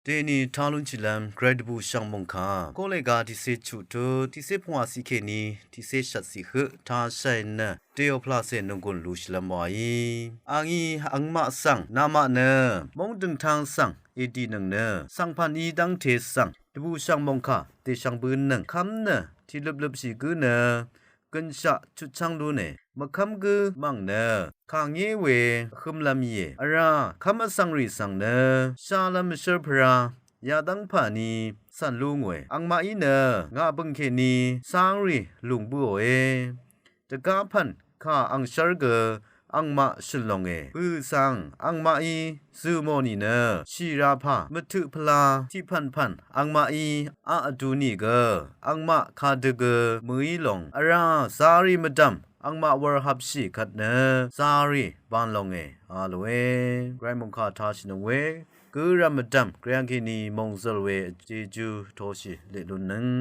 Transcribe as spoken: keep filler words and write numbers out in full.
Deni talun chilvm gray dvbù shvng mungka kole ga tiqse chuq tut tiqse pungwà siq keni tiqse shvt siq høq tashaì nø deoplase nunggun lushilvm wayi. Angi angmaq svng namaq nø mongdøngtang svng edi nøng nø svngpvn i dvngte svng dvbù shvng mungka deshvng bøn nøng kvm nø tiqløpløpshì gø nø gønshaq chutchvng lune mvkvm gø mvng nø kàngé we vhømlvm íe. Vrá kvm vsvngrì svng nø shalvm vshv́r pvrá yadv́ng pàni cv̀n lú ngòe. Angmaqí nø ngà bø̀ng kèní cángrì lùng bǿòe. Dvgá pv̀n kà angshv́r gø angmaq shø̀n longe. Bø̀ svng angmaqí zø̀ mò nìnø shì rapà mvtøq pvla tiqpv̀npv̀n angmaqí aq vdu nìgø angmaq kadø gø mø̀í long vrá zarì mvdv̀m angmaq wur hapshì kvt nø zarì ban longe a lòe. Gvray mungkà tashì nøng we gø rv̀m mvdv̀m gvray angkèní mòngzø̀l we jejú toshì leq lunnøng